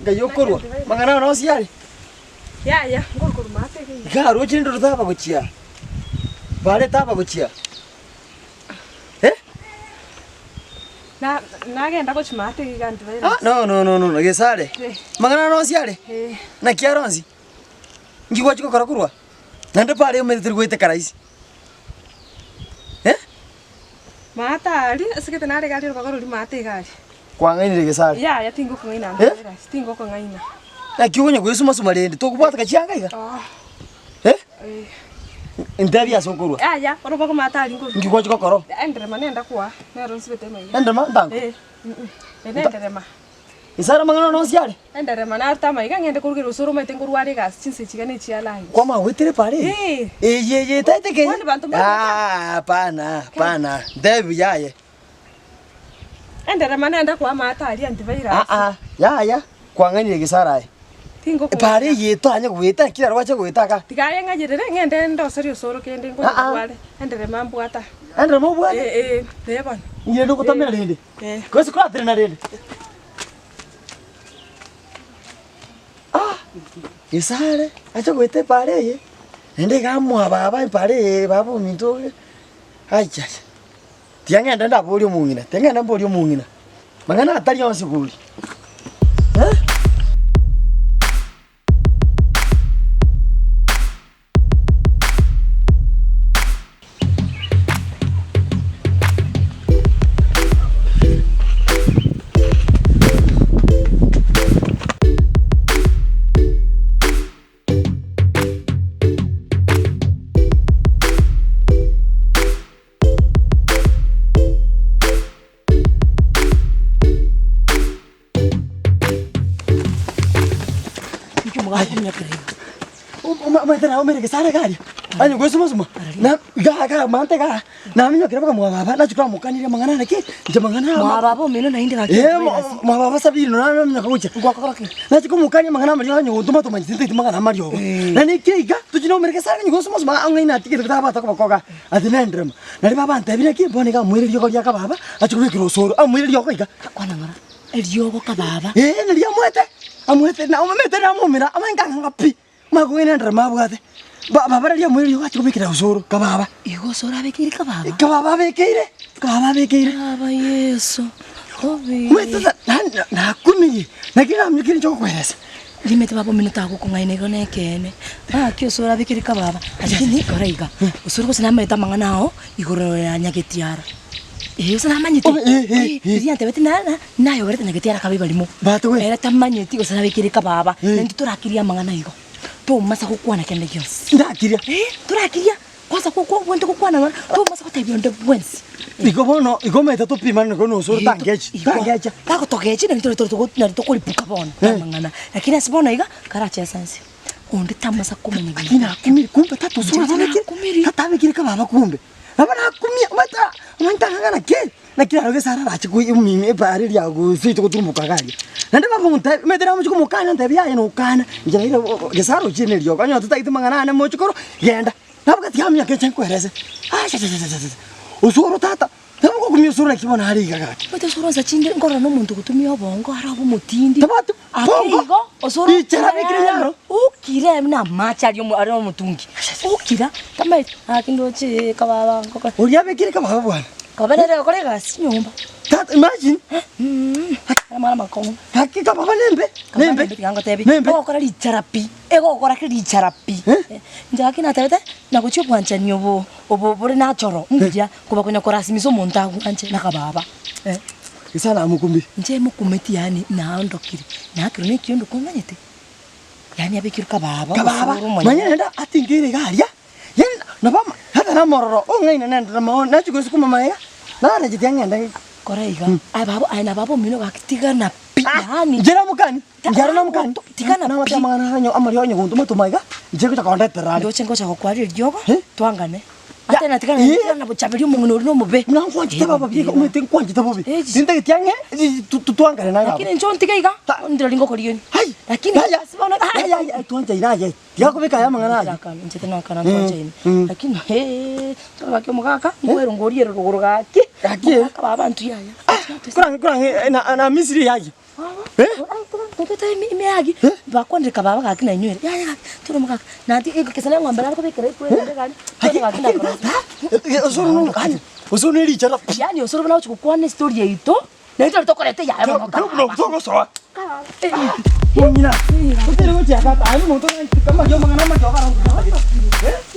Ngai okorwa, mang'ana aya nonsi are. Yaya, nkorukorwa maate iga iga. Iga aroche rende taba gochia, bare taba gochia. Eh? Na nagenda gochia maate iga iga antivirus. Ah, no no no no, gesare. Eh. Mang'ana aya nonsi are. Eh. Naki are onsi? Nki gwachia gokora korwa? Naende pare omanyete tori goeteka rahisi. Eh? Maate aria, ase gete nare iga aria orobaga roria maate iga aria. Kwang'ainire gesare. Yaya tingokong'aina Eh? antivirus, tingokong'aina. Naki okonya goesuma suma rende, tokobwateka chianga iga? Oh. Eh? Eh. Ntebi ase okorwa. Yaya, orobago maate aria nkorwa. Nki gwachia gokora? Enderema nenda koa, nero nsibete amaiga. Enderema ntango? Eh, mm, ere enderema. Gesare amang'ana onsi are? Enderema narute amaiga ng'ende korugera osoro omanyete nkorware egasi chinsa echi iga ne chia lunch. Kwamanya goetera epara eye? Eh. Eye eye etaete keye? Kwani banto mbari Ah, hapana, hapana. Ntebi buya aye. Enderema nende koa amato aria antivirus. Ah ah, yaya, kwang'ainire gesare aye. Tingokong'aina. Epara eye tanya goeta kera rwache goeta iga. Tiga aye ng'ayerere ng'ende ndoserie osoro kende Ah ah. nkorware enderema mbwata. Enderema obwate? Eh eh, ee bono. Inche rende ogotamera rende? Eh. Gose koratenena rende? Ah, gesare ache goeta epara eye, naende iga amoa baba epara eye baba ominto oyo, achacha. Tiga ng'ende ndaborie omong'ina, tiga ng'ende mborie omong'ina, mang'ana atari onsi bori eh. Omanyete naumire gesare iga aria, onye goisuma suma, na iga iga amante igaa, naminyokire mpaka mwa baba, nachia koramokanirie amang'ana ane ki, inche amang'ana aya Mwa baba omino naende gaki Eh, antivirus. mwa baba Sabino naminyoka gochia. Gwakora ki? Nachia komokania amang'ana amariogo onye gontoma tomanyeti ntaeti mang'ana amariogo. Eh. Na niki iga, tochia naumire gesare onye goisuma suma ang'e natigete tabwate koboko igaa. Ati nenderema, nario baba antebirie ki, bono iga amoire riogo ria kababa, achie kobekera osoro, amoire riogo iga. Kwana ng'ora, eriogo kababa. Ee, nario amoete, amoete na omomete namomera, amanye nkang'ang'a pi, omanye kong'aina enderema abwate. Ba baba riria amoire riogo achie kobekera osoro, kababa. Igo osoro abekeire kababa? Kababa abekeire, kababa abekeire. Baba Yeso, obe. Omanyete sasa nani nakumirie, naki naminyokire inche gokoeresa. Rimete baba omino tagokong'aina igo nekeene, gaki ase orabekere kababa, lakini kora iga, osore gose namanyete amang'ana ao igoro ya nyagetiara. Eeh gose namanyete, Oh, eh, eh, eh. riria antebeti na na nayogerete nyagetiara akaba ebarimo. Bato we. Ere tamanyeti gose nabekire kababa, Eh. naintwe torakirie amang'ana igo, tomasa gokwana kende gionsi. Ndakiria. Eh, torakiria. Kwanza ko ko obwenerete gokwana nonya tomasa gotebia onde bwensi. Igo bono, igo omanyete topimane nigo nosoro tangechi, tangecha. Bagotogechi nari tore tore nari tokoripuka bono Eh. amang'ana. Lakini ase bono iga, karache ase ense, onde tamasa komanya gento. Lakini nakumire kumbe tata osoro Inche abekire, nakumiri. tata abekire kababa kumbe. Nabo nakumia, omanyete omanyete ang'ang'ana ki, naki naro gese ararache koi omino ebare eria gose togotumboka iga aria. Naende baba ogontebia, omanyete namochie komokania antebia yaya nokana, inche naira gese arochire na eriogo, onye totagete mang'ana ane mochokoro, genda. Nabwate tiga keche nkwerese, achachachachacha, osoro tata, nabo ngokumia osoro naki bono are iga gaki. Omanyete osoro nsa chinde nkorora na omonto ogotumia obongo are obe omotindi. Tabwati Ake bongo, igo, osoro richera abekire nyaro. Okire buna amache aria omo are omotungi, okira tamaeti gaki ndoche kababa nkokora. Oria abekire kababa bwana. Kababa nere ogokora egasi nyomba. Tata imagine. Amang'ana amakong'u. Gaki kababa nembe, nembe, Tiga ngotebi, nembe. ogokora richara pi. Egokora kera richara pi. Inche gaki natebete, nagochia obwanchani obo obo bore natural mbuya koba konya korasimisa omonto agwanche na kababa eh. Gese namokumbire. Inche mokumeti yaani naondokire, nakirwe na ekiondo kong'anyete, yaani abekirwe kababa Kababa, osoro omonyene. manya naende atingeire iga aria, yaani nabo ama tata namororo ong'aina nende namo nachia gosukuma magega, narecheti ang'ende. Kora iga, aye baba aye na baba omino gaki tigana pi yaani. Inche namokani. Inche namokani. Tigana pi. Namate amang'ana aya amari onye gontoma toma iga, inche ngocha kondetera are. Ndoche ngocha gokwaria eriogo, Eh? twangane. Ate na tigana Eh? tigana bochaberia omong'ina oria nomobe. Buna nkwanchete baba bieka, omanyete nkwanchete bobe. Eh. Tintageti ang'e, twangane naye baba. Lakini inche ontige iga, Ta- ndire ngokorigeria. Hai! Lakini Yaya, ase bono yaya, yaya, twanchaine aye. Tiga kobeka aya amang'ana aya. Tinakana, inche tinakana ntwanchaine. Mm. Lakini hee, tore gaki omogaka, nkwerongori ere rogoro gaki. Gaki? Omogaka baba ntwe yaya. Korang'e korang'e na na Misiri yaya. Eh? Tobete emeagi, bakwanire baba gaki nainywere. Yaya gaki, tore omogaka. Nati ekesa na eng'ombe nare kobekera ekwere gari. Tore gaki nakorosia. Osoro no kanya. Osoro ne richara. Yaani osoro buna ogochi gokwana estory yaito, naintwe tari tokoreta eyaye bono Kero buna togosoa. Eh, Mong'ina. Otere gochia tata, aye nomonto kama amang'ana amake ogara. Eh?